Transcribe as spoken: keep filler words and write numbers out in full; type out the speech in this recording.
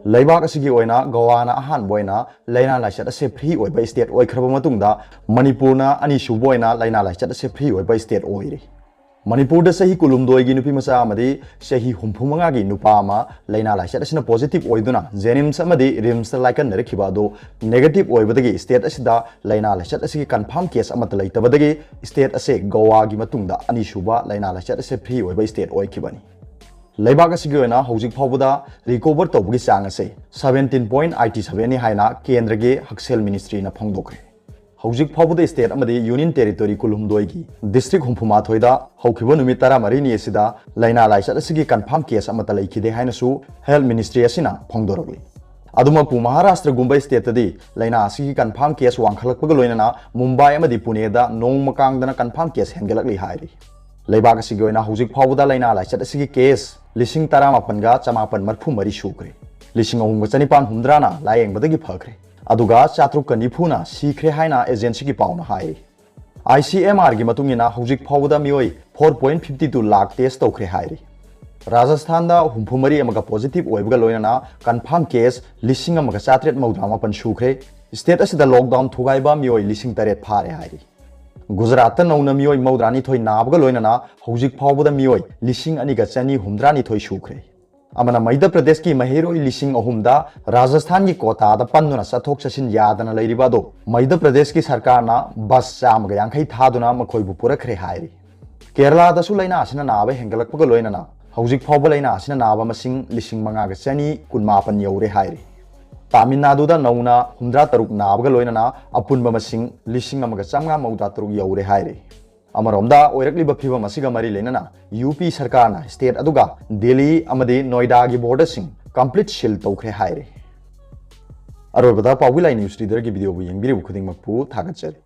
ꯂꯩꯕꯥꯛ ꯑꯁꯤꯒꯤ ꯑꯣꯏꯅ ꯒꯣꯋꯥꯅ ꯑꯍꯥꯟꯕ ꯑꯣꯏꯅ ꯂꯥꯏꯅꯥ ꯂꯥꯏꯆꯠ ꯑꯁꯦ free ꯑꯣꯏꯕ state ꯑꯣꯏꯈ꯭ꯔꯕ ꯃꯇꯨꯡꯗ, ꯃꯅꯤꯄꯨꯔꯅ ꯑꯅꯤꯁꯨꯕ ꯑꯣꯏꯅ ꯂꯥꯏꯅꯥ ꯂꯥꯏꯆꯠ ꯑꯁꯦ free ꯑꯣꯏꯕ state ꯑꯣꯏꯔꯤ꯫ ꯃꯅꯤꯄꯨꯔꯗ ꯆꯍꯤ ꯀꯨꯟꯍꯨꯝꯗꯣꯏꯒꯤ ꯅꯨꯄꯤ ꯃꯆꯥ ꯑꯃꯗꯤ ꯆꯍꯤ ꯍꯨꯝꯐꯨ ꯃꯉꯥꯒꯤ ꯅꯨꯄꯥ ꯑꯃ ꯂꯥꯏꯅꯥ ꯂꯥꯏꯆꯠ ꯑꯁꯤꯅ positive ꯑꯣꯏꯗꯨꯅ JNIMS ꯑꯃꯗꯤ RIMSꯇ ꯂꯥꯏꯀꯠꯅꯔꯛꯈꯤꯕ ꯑꯗꯨ negative ꯑꯣꯏꯕꯗꯒꯤ state ꯑꯁꯤꯗ ꯂꯥꯏꯅꯥ ꯂꯥꯏꯆꯠ ꯑꯁꯤꯒꯤ confirm case ꯑꯃꯠꯇ ꯂꯩꯇꯕꯗꯒꯤ state ꯑꯁꯦ ꯒꯣꯋꯥꯒꯤ ꯃꯇꯨꯡꯗ ꯑꯅꯤꯁꯨꯕ ꯂꯥꯏꯅꯥ ꯂꯥꯏꯆꯠ ꯑꯁꯦ free ꯑꯣꯏꯕ state ꯑꯣꯏꯈꯤꯕꯅꯤ꯫ ꯂꯩꯕꯥꯛ ꯑꯁꯤꯒꯤ ꯑꯣꯏꯅ ꯍꯧꯖꯤꯛ ꯐꯥꯎꯕꯗ recover ꯇꯧꯕꯒꯤ ꯆꯥꯡ ꯑꯁꯦ seventeen point eighty sevenꯅꯤ ꯍꯥꯏꯅ ꯀꯦꯟꯗ꯭ꯔꯒꯤ ꯍꯛꯁꯦꯜ ministryꯅ ꯐꯣꯡꯗꯣꯛꯈ꯭ꯔꯦ꯫ ꯍꯧꯖꯤꯛ ꯐꯥꯎꯕꯗ state ꯑꯃꯗꯤ union territory ꯀꯨꯟꯍꯨꯝꯗꯣꯏꯒꯤ district ꯍꯨꯝꯐꯨꯃꯥꯊꯣꯏꯗ ꯍꯧꯈꯤꯕ ꯅꯨꯃꯤꯠ ꯇꯔꯥꯃꯔꯤꯅꯤ ꯑꯁꯤꯗ ꯂꯥꯏꯅꯥ ꯂꯥꯏꯆꯠ ꯑꯁꯤꯒꯤ confirm case ꯑꯃꯠꯇ ꯂꯩꯈꯤꯗꯦ ꯍꯥꯏꯅꯁꯨ health ministry ꯑꯁꯤꯅ ꯐꯣꯡꯗꯣꯔꯛꯂꯤ꯫ ꯑꯗꯨꯃꯛꯄꯨ ꯃꯍꯥꯔꯥꯁꯇ꯭ꯔꯒꯨꯝꯕ stateꯇꯗꯤ ꯂꯥꯏꯅꯥ ꯑꯁꯤꯒꯤ confirm case ꯋꯥꯡꯈꯠꯂꯛꯄꯒ ꯂꯣꯏꯅꯅ ꯃꯨꯝꯕꯥꯏ ꯑꯃꯗꯤ ꯄꯨꯅꯦꯗ ꯅꯣꯡꯃ ꯀꯥꯡꯗꯅ confirm case ꯍꯦꯟꯒꯠꯂꯛꯂꯤ ꯍꯥꯏꯔꯤ꯫ ꯂꯩꯕꯥꯛ ꯑꯁꯤꯒꯤ ꯑꯣꯏꯅ ꯍꯧꯖꯤꯛ ꯐꯥꯎꯕꯗ ꯂꯥꯏꯅꯥ ꯂꯥꯏꯆꯠ ꯑꯁꯤꯒꯤ case ꯂꯤꯁꯤꯡ ꯇꯔꯥꯃꯥꯄꯟꯒ ꯆꯃꯥꯄꯟ ꯃꯔꯤꯐꯨ ꯃꯔꯤ ꯁꯨꯈ꯭ꯔꯦ꯫ ꯂꯤꯁꯤꯡ ꯑꯍꯨꯝꯒ ꯆꯅꯤꯄꯥꯟ ꯍꯨꯝꯗ꯭ꯔꯥꯅ ꯂꯥꯌꯦꯡꯕꯗꯒꯤ ꯐꯈ꯭ꯔꯦ꯫ ꯑꯗꯨꯒ ꯆꯥꯇ꯭ꯔꯨꯛꯀ ꯅꯤꯐꯨꯅ ꯁꯤꯈ꯭ꯔꯦ ꯍꯥꯏꯅ agencyꯒꯤ ꯄꯥꯎꯅ ꯍꯥꯏꯔꯤ꯫ ICMRꯒꯤ ꯃꯇꯨꯡ ꯏꯟꯅ ꯍꯧꯖꯤꯛ ꯐꯥꯎꯕꯗ ꯃꯤꯑꯣꯏ four point fifty two lakh test ꯇꯧꯈ꯭ꯔꯦ ꯍꯥꯏꯔꯤ꯫ ꯔꯥꯖꯁꯊꯥꯟꯗ ꯍꯨꯝꯐꯨ ꯃꯔꯤ ꯑꯃꯒ positive ꯑꯣꯏꯕꯒ ꯂꯣꯏꯅꯅ confirm case ꯂꯤꯁꯤꯡ ꯑꯃꯒ ꯆꯥꯇ꯭ꯔꯦꯠ ꯃꯧꯗ꯭ꯔꯥ ꯃꯥꯄꯟ ꯁꯨꯈ꯭ꯔꯦ꯫ State ꯑꯁꯤꯗ lockdown ꯊꯨꯒꯥꯏꯕ ꯃꯤꯑꯣꯏ ꯂꯤꯁꯤꯡ ꯇꯔꯦꯠ ꯐꯥꯔꯦ ꯍꯥꯏꯔꯤ꯫ ꯒꯨꯖꯔꯥꯠꯇ ꯅꯧꯅ ꯃꯤꯑꯣꯏ ꯃꯧꯗ꯭ꯔꯥꯅꯤꯊꯣꯏ ꯅꯥꯕꯒ ꯂꯣꯏꯅꯅ ꯍꯧꯖꯤꯛ ꯐꯥꯎꯕꯗ ꯃꯤꯑꯣꯏ ꯂꯤꯁꯤꯡ ꯑꯅꯤꯒ ꯆꯅꯤ ꯍꯨꯝꯗ꯭ꯔꯥꯅꯤꯊꯣꯏ ꯁꯨꯈ꯭ꯔꯦ꯫ ꯑꯃꯅ ꯃꯙ꯭ꯌ ꯄ꯭ꯔꯗꯦꯁꯀꯤ ꯃꯍꯩꯔꯣꯏ ꯂꯤꯁꯤꯡ ꯑꯍꯨꯝꯗ ꯔꯥꯖꯁꯊꯥꯟꯒꯤ ꯀꯣꯇꯥꯗ ꯄꯟꯗꯨꯅ ꯆꯠꯊꯣꯛ ꯆꯠꯁꯤꯟ ꯌꯥꯗꯅ ꯂꯩꯔꯤꯕ ꯑꯗꯨ ꯃꯙ꯭ꯌ ꯄ꯭ꯔꯗꯦꯁꯀꯤ ꯁꯔꯀꯥꯔꯅ bus ꯆꯥꯝꯃꯒ ꯌꯥꯡꯈꯩ ꯊꯥꯗꯨꯅ ꯃꯈꯣꯏꯕꯨ ꯄꯨꯔꯛꯈ꯭ꯔꯦ ꯍꯥꯏꯔꯤ꯫ ꯀꯦꯔꯂꯥꯗꯁꯨ ꯂꯥꯏꯅꯥ ꯑꯁꯤꯅ ꯅꯥꯕ ꯍꯦꯟꯒꯠꯂꯛꯄꯒ ꯂꯣꯏꯅꯅ ꯍꯧꯖꯤꯛ ꯐꯥꯎꯕ ꯂꯥꯏꯅꯥ ꯑꯁꯤꯅ ꯅꯥꯕ ꯃꯁꯤꯡ ꯂꯤꯁꯤꯡ ꯃꯉꯥꯒ ꯆꯅꯤ ꯀꯨꯟꯃꯥꯄꯟ ꯌꯧꯔꯦ ꯍꯥꯏꯔꯤ꯫ ꯇꯥꯃꯤꯜ ꯅꯥꯗꯨꯗ ꯅꯧꯅ ꯍꯨꯝꯗ꯭ꯔꯥ ꯇꯔꯨꯛ ꯅꯥꯕꯒ ꯂꯣꯏꯅꯅ ꯑꯄꯨꯟꯕ ꯃꯁꯤꯡ ꯂꯤꯁꯤꯡ ꯑꯃꯒ ꯆꯥꯝꯃꯉꯥ ꯃꯧꯗ꯭ꯔꯥ ꯇꯔꯨꯛ ꯌꯧꯔꯦ ꯍꯥꯏꯔꯤ꯫ ꯑꯃꯔꯣꯝꯗ ꯑꯣꯏꯔꯛꯂꯤꯕ ꯐꯤꯕꯝ ꯑꯁꯤꯒ ꯃꯔꯤ ꯂꯩꯅꯅ UP ꯁꯔꯀꯥꯔꯅ state ꯑꯗꯨꯒ ꯗꯦꯜꯂꯤ ꯑꯃꯗꯤ ꯅꯣꯏꯗꯥꯒꯤ borderꯁꯤꯡ complete seal ꯇꯧꯈ꯭ꯔꯦ ꯍꯥꯏꯔꯤ꯫ ꯑꯔꯣꯏꯕꯗ ꯄꯥꯎꯕꯤ ꯂꯥꯏ news readerꯒꯤ videoꯕꯨ ꯌꯦꯡꯕꯤꯔꯤꯕ ꯈꯨꯗꯤꯡꯃꯛꯄꯨ ꯊꯥꯒꯠꯆꯔꯤ꯫